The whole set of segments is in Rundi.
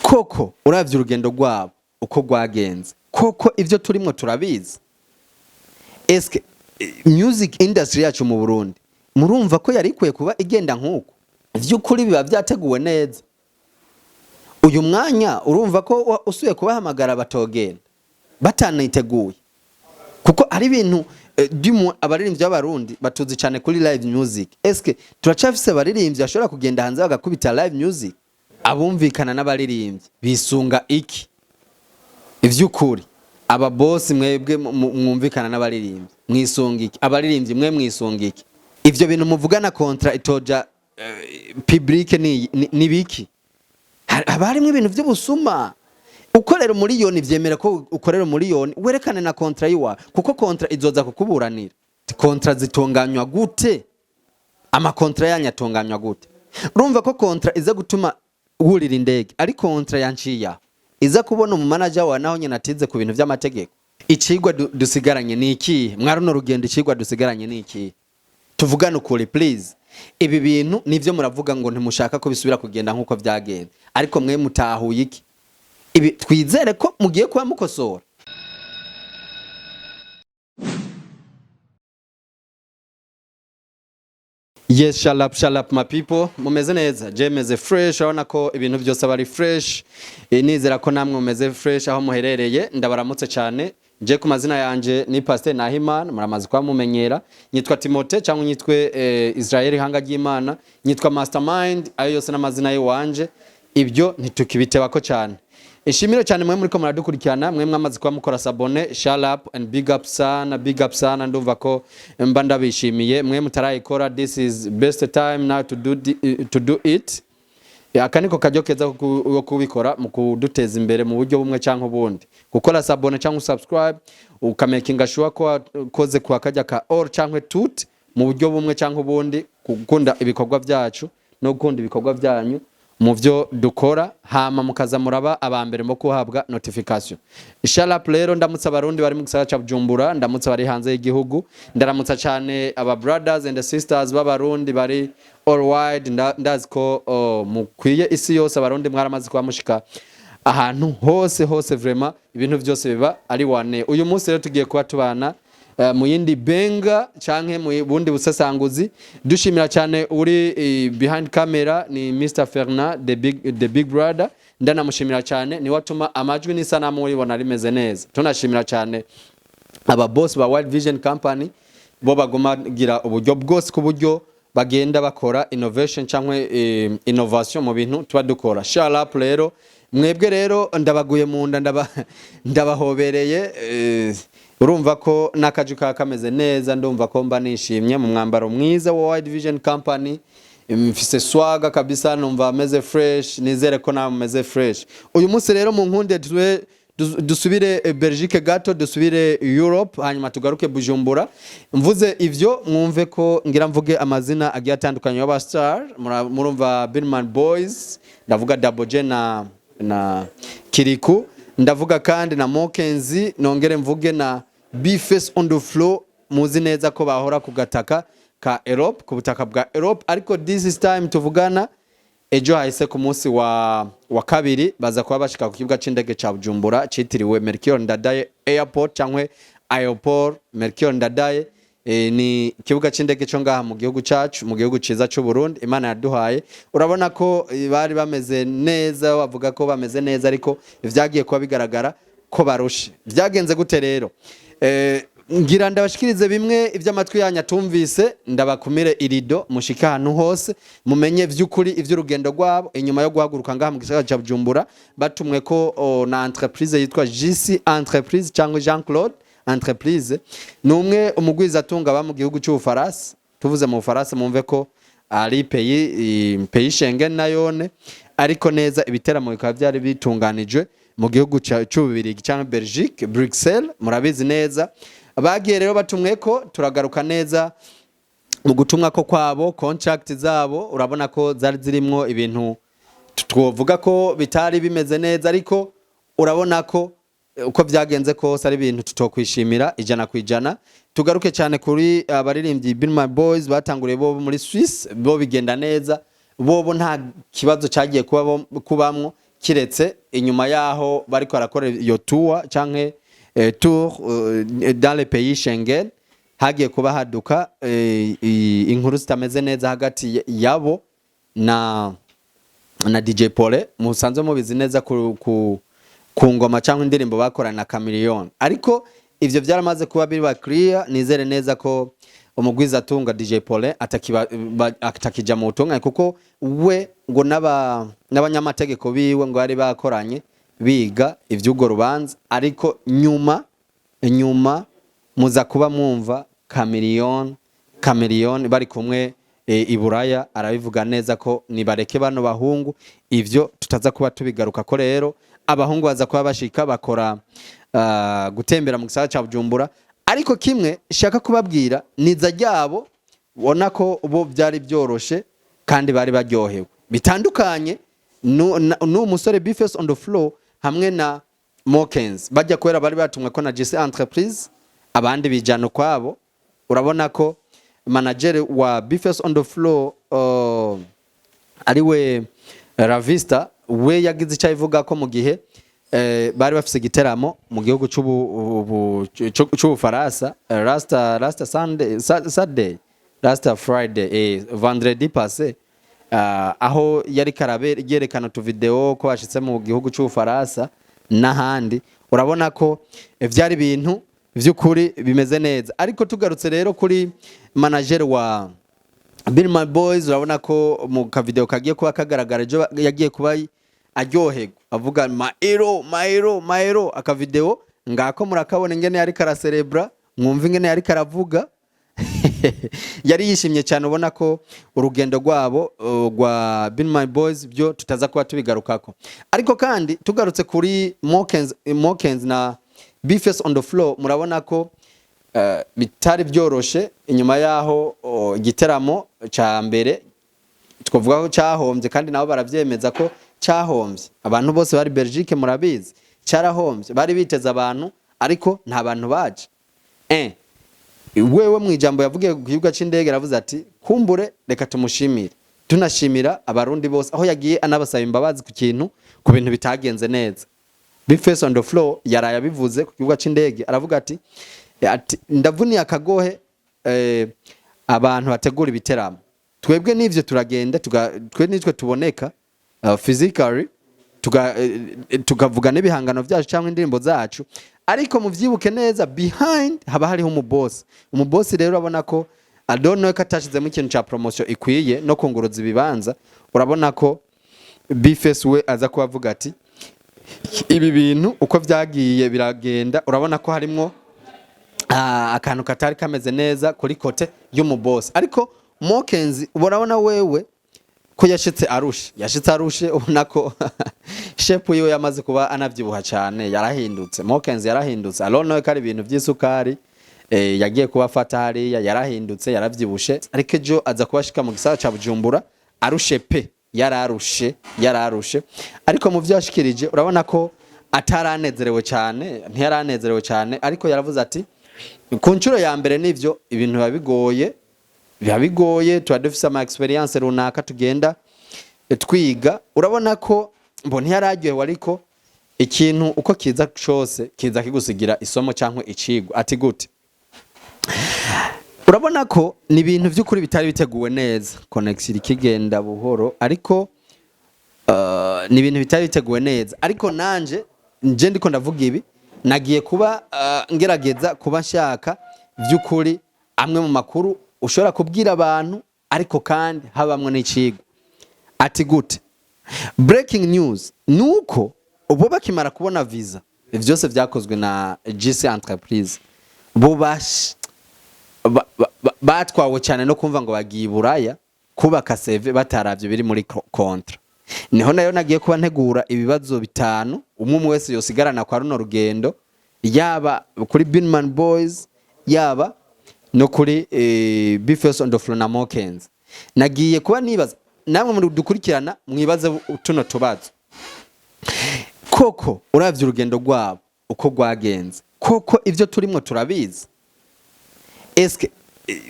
Koko uravye urugendo rwabo uko rwagenze, koko ivyo turimwo turabizi. Eske music industry yacu mu Burundi murumva ko yari ikwiye kuba igenda nk'uko? Vy'ukuri biba vyateguwe neza? Uyu mwanya urumva ko usuye kubahamagara batogenda bataniteguye, kuko ari ibintu abaririmbyi b'Abarundi batuzi cyane kuri live music. Eske turacafise abaririmbyi bashobora kugenda hanze bagakubita live music? Abumvikana n'abaririmbyi bisunga iki? Ivy'ukuri, aba boss mwebwe mwumvikana n'abaririmbyi mwisunga iki? Abaririmbyi mwe mwisunga iki? Ivyo bintu muvugana, contrat itoja public, ni biki? Haba harimwo ibintu vy'ubusuma. Ukorera umuriyoni, vyemera ko ukorera umuriyoni, werekane na contrat yiwa, kuko contrat izoza kukuburanira. Contrat zitunganywa gute? Ama contrat yanyu atunganywa gute? Urumva ko contrat iza gutuma wurira indege ari contrat yanciya iza kubona umumanager wawe, naho nyine atize ku bintu vy'amategeko. Icigwa dusigaranye ni ikihe mwaruno rugendo? Icigwa dusigaranye ni ikihe? Tuvugane ukuri, please. Ibi bintu nivyo muravuga ngo ntimushaka ko bisubira kugenda nk'uko vyagenze, ariko mwe mutahuye iki? Ibi twizere ko mugiye kuba mukosora. Yes, shut up, shut up, my people. Mumeze neza? Je meze fresh, urabona ko ibintu byose aba ari fresh. Nizera ko namwe mumeze fresh aho muherereye. Ndabaramutse cyane. Je ku mazina yanje ni Pasteur Nahimana, muramaze kuba mumenyera. Nyitwa Timote cyangwa nyitwe Israel Hanga ry'Imana, nyitwa Mastermind, ayo yose n'amazina yiwanje. Ibyo ntitukibitebako cyane. Ishimire cyane mwe muriko muradukurikirana, mwe mwamaze kuba mukora s'abonner. Shout up and big up sana, big up sana. Ndumva ko mba ndabishimiye. Mwe mutarayikora, this is best time now to do it. Aka niko karyo keza ko kubikora mu kuduteza imbere mu buryo bumwe cyangwa ubundi. Gukora s'abonner cyangwa subscribe, ukamakinga sure ko wakoze kwa kajya ka all cyangwa tout, mu buryo bumwe cyangwa ubundi, gukunda ibikorwa byacu no gukunda ibikorwa byanyu mu byo dukora, hama mukaza muraba aba mbere mu kuhabwa notification. Sharap rero, ndamutse Abarundi bari mu gisagara ca Bujumbura, ndamutse bari hanze y'igihugu, ndaramutsa cyane aba brothers and sisters b'Abarundi bari all wide. Ndazi ko, oh, mukwiye isi yose. Abarundi mwaramaze kuba mushika ahantu hose hose, vraiment ibintu byose biba ari wane. Uyu munsi rero tugiye kuba tubana mu yindi benga canke mu bundi busesanguzi. Dushimira cyane uri behind camera, ni Mr Fernand, the big brother. Ndanamushimira cyane, niwe atuma amajwi n'isanamu uribona rimeze neza. Tunashimira cyane aba boss ba World Vision Company, bo bagumagira uburyo bwose ku buryo bagenda bakora innovation cyangwa innovation mu bintu tuba dukora. Shout up rero mwebwe rero, ndabaguye mu nda, ndabahobereye. Urumva ko n'akaju kaba kameze neza. Ndumva ko mba nishimye mu mwambaro mwiza wa World Vision Company, mfise swaga kabisa, numva meze fresh. Nizere ko nawe meze fresh. Uyu munsi rero mu nkunde tube dusubire Belgique gato, dusubire Europe, hanyuma tugaruke Bujumbura. Mvuze ivyo mwumve ko ngira mvuge amazina agiye atandukanye y'aba star. Murumva Billman Boys, ndavuga Double J na Kiriku, ndavuga kandi na Mokenzi, nongere mvuge na B-Face on the floor. Muzi neza ko bahora ku gataka ka Europe, ku butaka bwa Europe, ariko this is time tuvugana, ejo hahise ku munsi wa kabiri baza kuba bashika ku kibuga c'indege ca Bujumbura citiriwe Melchior Ndadaye Airport cyangwa Aéroport Melchior Ndadaye. Ni ikibuga c'indege cyo ngaha mu gihugu cacu, mu gihugu ciza c'u Burundi Imana yaduhaye. Urabona ko bari bameze neza, bavuga ko bameze neza, ariko vyagiye kuba bigaragara ko barushe. Vyagenze gute rero? Ngira ndabashikirize bimwe iby'amatwi yanyu atumvise, ndabakumire irido mushike ahantu hose mumenye vy'ukuri ivy'urugendo rwabo inyuma yo guhaguruka ngaha mu gisagara ca Bujumbura, batumwe ko, oh, na entreprise yitwa JC Entreprise cyangwa Jean Claude Entreprise. Ni umwe umugwizatunga ba mu gihugu cy'Ubufaransa. Tuvuze mu Bufaransa mumve ko ari pays Schengen nayone, ariko neza ibiteramo bikaba byari bitunganijwe mu gihugu c'Ububirigi cyangwa Belgique, Bruxelles, murabizi neza. Bagiye rero batumwe ko, turagaruka neza mu gutumwa ko kwabo, contract zabo urabona ko zari zirimwo ibintu twovuga ko bitari bimeze neza, ariko urabona ko uko byagenze kose ari ibintu tutokwishimira 100%. Tugaruke cyane kuri abaririmbyi Binma Boys batanguriye bo muri Swiss, bo bigenda neza, bobo nta kibazo cyagiye kubamwo. Kiretse inyuma yaho bariko barakora iyo tour canke tour dans les pays Schengen, hagiye kuba haduka inkuru zitameze neza hagati yabo na DJ Pole. Musanzwe mubizi neza ku ngoma cyangwa indirimbo bakorana na Chameleone, ariko ivyo byaramaze kuba biri clear. Nizere neza ko umugwizatunga DJ Pole atakija mu butungane, kuko we ngo n'abanyamategeko biwe ngo bari bakoranye biga ivy'urwo rubanza. Ariko nyuma muza kuba mwumva Chameleone bari kumwe i Buraya, arabivuga neza ko nibareke bano bahungu, ivyo tutaza kuba tubigaruka ko. Rero abahungu baza kuba bashika bakora gutembera mu gisagara ca Bujumbura. Ariko kimwe shaka kubabwira, niza ryabo ubona ko bo byari byoroshe kandi bari baryohewe, bitandukanye n'uwo musore B-Face on the floor hamwe na Mokens bajya, kubera bari batumwe ko na GC Entreprise, abandi bijana ukwabo. Urabona ko manager wa B-Face on the floor, ariwe Ravista, we yagize icyo abivuga ko mu gihe bari bafise igiteramo mu gihugu c'Ubufaransa, last Sunday, Saturday, last Friday, vendredi passé, aho yari karabe yerekana utuvideo ko bashitse mu gihugu c'Ubufaransa n'ahandi. Urabona ko vyari ibintu vy'ukuri bimeze neza. Ariko tugarutse rero kuri manager wa Bill My Boys, urabona ko mu kavideo kagiye kuba kagaragara ejo yagiye kuba aryoherwa avuga "Maero, maero, maero". Akavideo ngako murakabona ingene yari karaserebra, mwumva ingene yari karavuga, yari yishimye cyane. Ubona ko urugendo rwabo rwa Bill My Boys byo tutaza kuba tubigarukako. Ariko kandi tugarutse kuri Mokens na B-Face on the floor, murabona ko bitari byoroshe inyuma yaho igiteramo ca mbere twavuga ko cyahombye, kandi nabo baravyemeza ko cyahombye. Abantu bose bari Belgique murabizi, cyarahombye. Bari biteze abantu ariko nta bantu baje. Wewe mu ijambo yavugiye ku kibuga c'indege aravuze ati: "Kumbure reka tumushimire, tunashimira Abarundi bose", aho yagiye anabasaba imbabazi ku bintu bitagenze neza. B-Face on the floor yaraye abivuze ku kibuga c'indege, aravuga ati: "Ndavuniye akagohe abantu bategura ibiteramo. Twebwe n'ivyo turagenda twe nitwe tuboneka physically, tukavuga n'ibihangano byacu cyangwa indirimbo zacu, ariko muvyibuke neza, behind haba hariho umubosi." Umubosi rero urabona ko, I don't know ko atashizemo ikintu ca promotion ikwiye no kunguruza ibibanza. Urabona ko B-Face we aza kuba avuga ati ibi bintu uko vyagiye biragenda, urabona ko harimwo akantu katari kameze neza kuri côté y'umubosi. Ariko Mokenzi urabona wewe ko yashitse arushe, yashitse arushe. Ubona ko shape yiwe yamaze kuba anavyibuha cyane, yarahindutse. Mokenzi yarahindutse. I don't know ko ari ibintu by'isukari yagiye kuba afata hariya, yarahindutse, yaravyibushe. Ariko ejo aza kuba ashika mu gisagara ca Bujumbura arushe pe, yararushe, yararushe. Ariko mu vyo yashikirije urabona ko ataranezerewe cyane, ntiyaranezerewe cyane. Ariko yaravuze ati ku nshuro ya mbere nivyo ibintu biba bigoye, biba bigoye, tuba dufise ama experience runaka tugenda twiga. Urabona ko mbo ntiyararyohewe, ariko ikintu uko kiza cose kiza kigusigira isomo cyangwa icigwa. Ati gute? Urabona ko ni ibintu by'ukuri bitari biteguwe neza, connection ikigenda buhoro, ariko ni ibintu bitari biteguwe neza. Ariko nanje nje ndiko ndavuga ibi, nagiye kuba ngerageza kuba nshaka by'ukuri amwe mu makuru ushobora kubwira abantu, ariko kandi habamwo n'icigwa. Ati gute? Breaking news nuko ubu bakimara kubona visa, vyose vyakozwe na GC Entreprise, bo batwawe cyane no kumva ngo bagiye i Buraya kubaka CV, bataravye biri muri contrat. Niho nayo nagiye kuba ntegura ibibazo bitanu umwe umwe wese yosigarana kwa runo rugendo, yaba kuri Binman Boys, yaba no kuri B-Face on the floor na Mokens. Nagiye kuba nibaza, namwe muri dukurikirana mwibaze tuno tubazo: koko uravye urugendo rwabo uko rwagenze, koko ivyo turimwo turabizi? Eske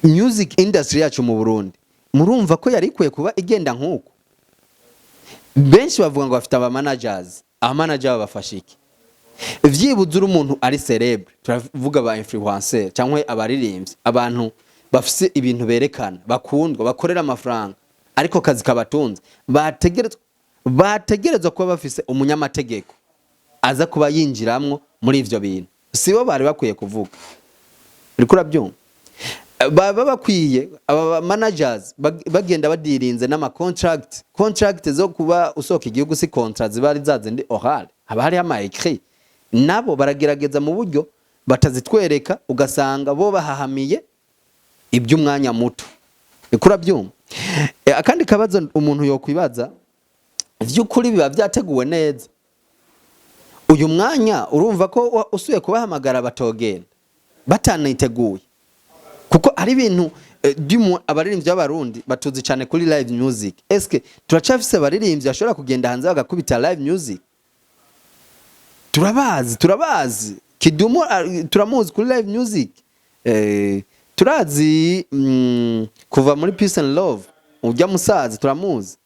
music industry yacu mu Burundi murumva ko yari ikwiye kuba igenda nk'uko? Benshi bavuga ngo bafite aba managers. Aba manager babafasha iki? Vyibuze uri umuntu ari célèbre, turavuga aba influencer cyangwa abaririmbyi, abantu bafise ibintu berekana, bakundwa, bakorera amafaranga, ariko kazi kabatunze, bategerezwa kuba bafise umunyamategeko aza kuba yinjiramwo muri ivyo bintu. Sibo bari bakwiye kuvuga, uriko urabyumva? Baba bakwiye aba managers bagenda badirinze n'ama contract zo kuba usohoka igihugu. Si contrat ziba ari za zindi oral, haba hariho ama écrit. Nabo baragerageza mu buryo batazitwereka, ugasanga bo bahahamiye iby'umwanya muto. Uriko urabyumva? Akandi kabazo umuntu yokwibaza: vy'ukuri biba vyateguwe neza? Uyu mwanya urumva ko usuye kubahamagara batogenda bataniteguye, kuko ari ibintu abaririmbyi b'Abarundi batuzi cyane kuri live music. Eske turacafise abaririmbyi bashobora kugenda hanze bagakubita live music? Turabazi, turabazi. Kidumu, turamuzi kuri live music. Turazi kuva muri Peace and Love, ujya musaza turamuzi.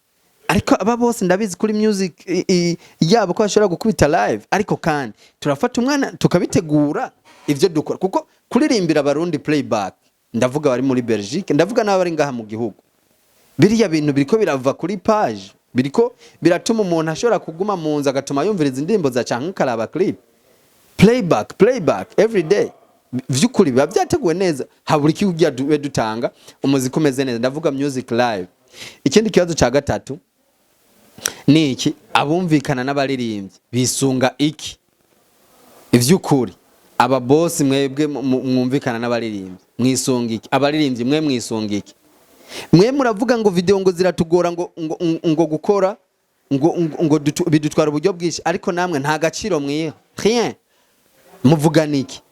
Ariko aba bose ndabizi kuri music yabo ko bashobora gukubita live. Ariko kandi turafata umwana tukabitegura ivyo dukora, kuko kuririmbira Abarundi playback, ndavuga bari muri Belgique, ndavuga n'abari ngaha mu gihugu, biriya bintu biriko birava kuri page, biriko biratuma umuntu ashobora kuguma mu nzu, agatuma yumviriza indirimbo za canke akaraba clip. Playback, playback every day. Vy'ukuri biba vyateguwe neza? Habura iki kugira dube dutanga umuziki umeze neza? Ndavuga music live. Ikindi kibazo ca gatatu ni iki: abumvikana n'abaririmbyi bisunga iki? Ivy'ukuri, aba boss mwebwe mwumvikana n'abaririmbyi mwisunga iki? Abaririmbyi mwe mwisunga iki? Mwe muravuga ngo video ngo ziratugora, ngo gukora, ngo bidutwara uburyo bwinshi, ariko namwe nta gaciro mwiha, rien. Muvugana iki?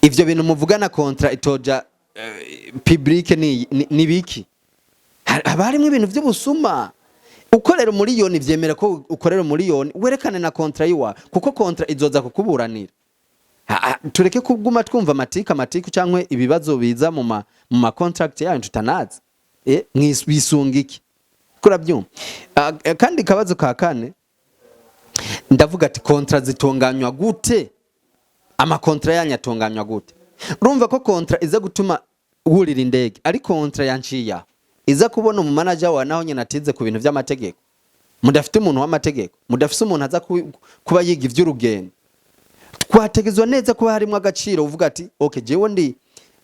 Ivyo bintu muvugana, contrat itoja public, ni biki? Haba harimo ibintu by'ubusuma. Ukorera umuriyoni, vyemera ko ukorera umuriyoni, werekane na contrat yiwa, kuko contrat izoza kukuburanira. Tureke kuguma twumva amatiku, amatiku cyangwa ibibazo biza mu ma contract yanyu tutanazi. Bisunga iki? Kurabyumva? Kandi kabazo ka kane, ndavuga ati contrat zitunganywa gute? Ama contrat yanyu atunganywa gute? Urumva ko contrat iza gutuma wurira indege ari contrat yanciya iza kubona umu manager wawe, naho nyine atize ku bintu by'amategeko. Mudafite umuntu w'amategeko, mudafite umuntu aza kuba yiga iby'urugendo. Twategezwa neza kuba harimo agaciro, uvuga ati: "Okay, jewe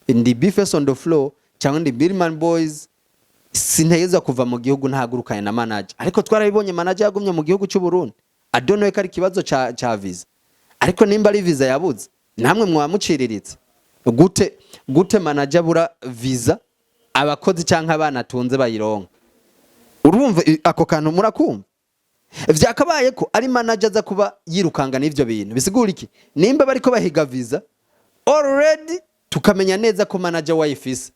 ndi B-Face on the floor cyangwa ndi Billman Boys, sintegezwa kuva mu gihugu ntahagurukanye na manager." Ariko twarabibonye, manager yagumye mu gihugu cy'u Burundi. I don't know ko ari ikibazo ca visa, ariko nimba ari visa yabuze, namwe mwamuciriritse. Gute, gute manager abura visa, abakozi cyangwa abana atunze bayironka? Urumva ako kantu murakumva? Vyakabaye ko ari manager aza kuba yirukanga n'ivyo bintu. Bisigura iki? Nimba bariko bahiga visa already, tukamenya neza ko manager wayifise,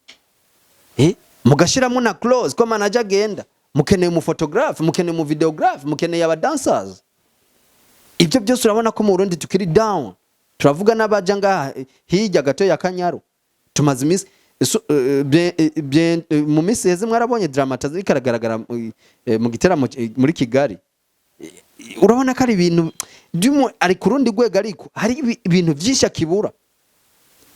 mugashiramo na clause ko manager agenda. Mukeneye umu photographe, mukeneye umu vidéographe, mukeneye aba dancers, ibyo byose. Urabona ko mu Burundi tukiri down. Turavuga n'abaja ngaha hirya gato ya Kanyaru. Tumaze iminsi bien, bien, mu minsi heze mwarabonye drama ikaragaragara mu giteramo muri Kigali. Urabona ko ari ibintu ari ku rundi rwego, ariko hari ibintu byinshi akibura.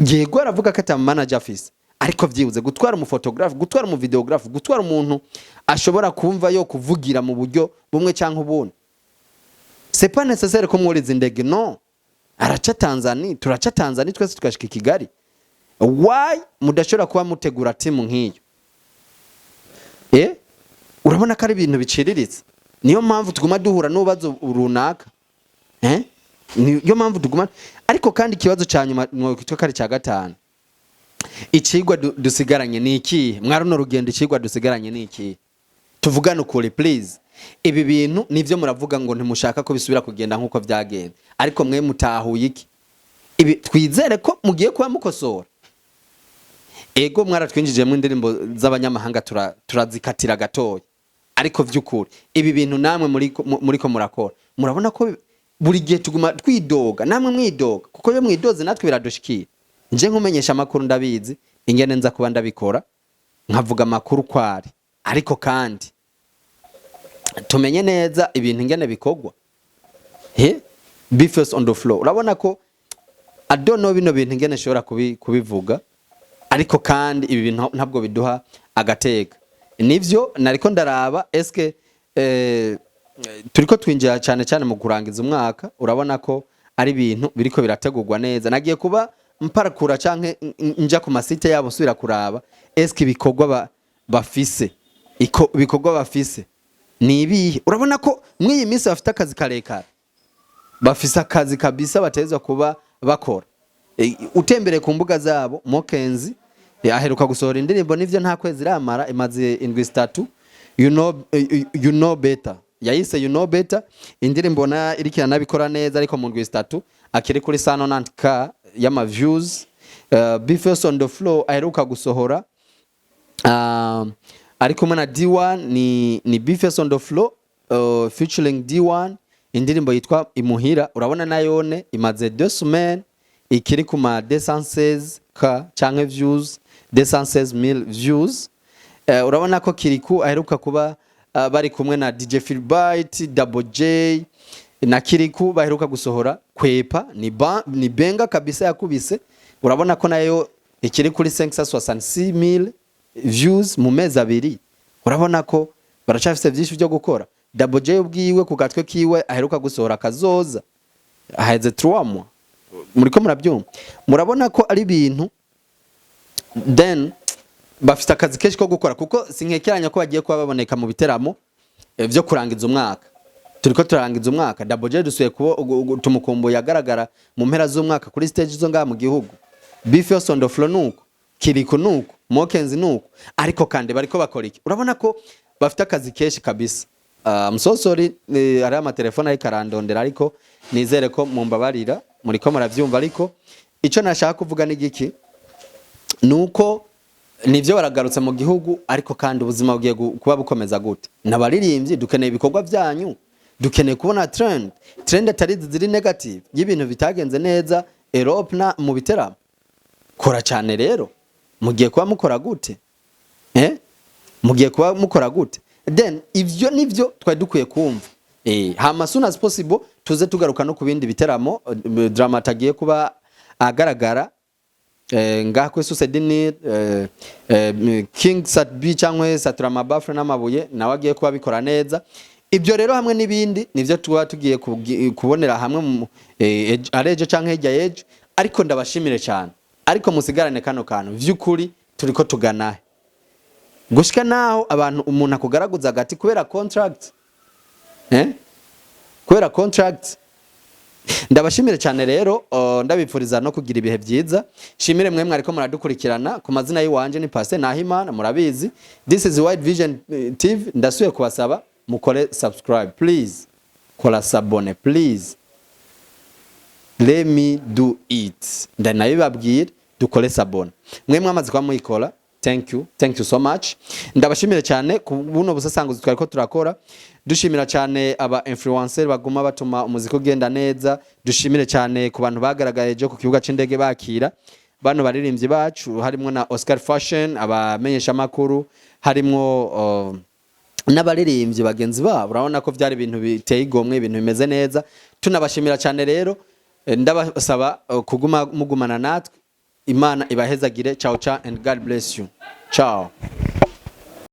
Yego, aravuga ko ata manager afise, ariko vyibuze gutwara umu photographe, gutwara umu vidéographe, gutwara umuntu ashobora kumva yo kuvugira mu buryo bumwe cyangwa ubundi. C'est pas nécessaire ko mwuriza indege, no araca Tanzania, turaca Tanzania twese tugashika i Kigali. Why mudashobora kuba mutegura timu nk'iyo? Urabona ko ari ibintu biciriritse. Niyo mpamvu tuguma duhura n'ububazo runaka. Niyo mpamvu tuguma. Ariko kandi ikibazo cya nyuma mwitwa ko ari cya gatanu: icigwa dusigaranye ni ikihe mwa runo rugendo? Icigwa dusigaranye ni ikihe? Tuvugane ukuri, please. Ibi bintu nivyo muravuga ngo ntimushaka ko bisubira kugenda nk'uko vyagenda, ariko mwe mutahuye iki? Ibi twizere ko mugiye kuba mukosora. Ego, mwaratwinjijemo indirimbo z'abanyamahanga, turazikatira gatoya, ariko vy'ukuri ibi bintu namwe muriko murakora, murabona ko buri gihe tuguma twidoga, namwe mwidoga, kuko iyo mwidoze natwe biradushikira. Nje nkumenyesha amakuru, ndabizi ingene nza kuba ndabikora, nkavuga amakuru kwari. Ariko kandi Tumenye neza ibintu ingene bikorwa. He B-Face on the floor, urabona ko, I don't know, bino bintu ingene nshobora kubivuga, ariko kandi ibi bintu ntabwo biduha agateka. Nivyo nariko ndaraba, eske turiko twinjira cyane cyane mu kurangiza umwaka. Urabona ko ari ibintu biriko birategurwa neza. Nagiye kuba mparakura canke nja ku ma site yabo, nsubira kuraba eske ibikorwa bafise, ibikorwa bafise ni ibihe. Urabona ko mw'iyi minsi bafite akazi karekare, bafise akazi kabisa batezwa kuba bakora. Utembereye ku mbuga zabo, Mokenzi aheruka gusohora indirimbo, nivyo nta kwezi iramara, imaze indwi 3, you know better, yayise "You Know Better". Indirimbo na iriko iranabikora neza, ariko mu ndwi 3 akiri kuri 190K y'ama views. B-Face on the floor aheruka gusohora ari kumwe na D1, ni B-Face on the floor featuring D1, indirimbo yitwa "Imuhira". Urabona nayone imaze 2 semaines, ikiri ku ma 216K canke views, 216,000 views. Urabona ko Kiriku aheruka kuba bari kumwe na DJ Philbright, Double J na Kiriku, baheruka gusohora "Kwepa", ni benga kabisa yakubise. Urabona ko nayo ikiri kuri 566,000 views mu mezi 2. Urabona ko baracafise byinshi byo gukora. Double J ubwiwe ku gatwe kiwe aheruka gusohora "Kazoza", aheze 3 mois. Muriko murabyumva, murabona ko ari ibintu. Then bafite akazi kenshi ko gukora, kuko sinkekeranya ko bagiye kuba baboneka mu biteramo vyo kurangiza umwaka. Turiko turarangiza umwaka. Double J dusuye kubo tumukumbuye agaragara mu mpera z'umwaka kuri stage zo ngaha mu gihugu. B-Face on the floor nuko, Kiriku nuko, Mokenzi nuko, ariko kandi bariko bakora iki? Urabona ko bafite akazi kenshi kabisa. I'm so sorry, hariho amatelefone ariko arandondera, ariko nizere ko mumbabarira, muriko muravyumva. Ariko ico nashaka kuvuga ni giki? Nuko nivyo baragarutse mu gihugu, ariko kandi ubuzima bugiye kuba bukomeza gute? N'abaririmbyi dukeneye ibikorwa byanyu, dukeneye kubona trend atari izi ziri negative y'ibintu bitagenze neza Europe na mu biteramo. Kora cyane rero. Mugiye kuba mukora gute? Mugiye kuba mukora gute? Then ivyo nivyo twari dukwiye kumva. Hama soon as possible tuze tugaruka no ku bindi biteramo. Drama tagiye kuba agaragara ngaha kuri Susedini, King Sat B cyangwa Satura Mabafre n'amabuye, nawe agiye kuba bikora neza. Ibyo rero hamwe n'ibindi nivyo tuba tugiye kubonera hamwe ari ejo canke hirya y'ejo. Ariko ndabashimire cyane, ariko musigarane kano kantu: vy'ukuri turiko tuganahe gushika naho abantu umuntu akugaraguza agati kubera contract? Kubera contract. Ndabashimire cyane rero, ndabipfuriza no kugira ibihe byiza. Shimire mwe mwariko muradukurikirana. Ku mazina y'iwanje ni Pasteur Nahimana, murabizi. This is White Vision TV. Ndasuye kubasaba mukore subscribe, please. Kora s'abonner, please, let me do it. Ndanabibabwira, dukore s'abonner. Mwe mwamaze kuba muyikora, thank you, thank you so much. Ndabashimire cyane ku buno busasanguzi twariko turakora. Dushimira cyane aba influencer baguma batuma umuziki ugenda neza. Dushimire cyane ku bantu bagaragaye ejo ku kibuga c'indege bakira bano baririmbyi bacu, harimwo na Oscar Fashion, abamenyesha makuru, harimwo n'abaririmbyi bagenzi babo. Urabona ko byari ibintu biteye igomwe, ibintu bimeze neza. Tunabashimira cyane rero. Ndabasaba kuguma mugumana natwe. Imana ibahezagire. Ciao ciao and God bless you. Ciao.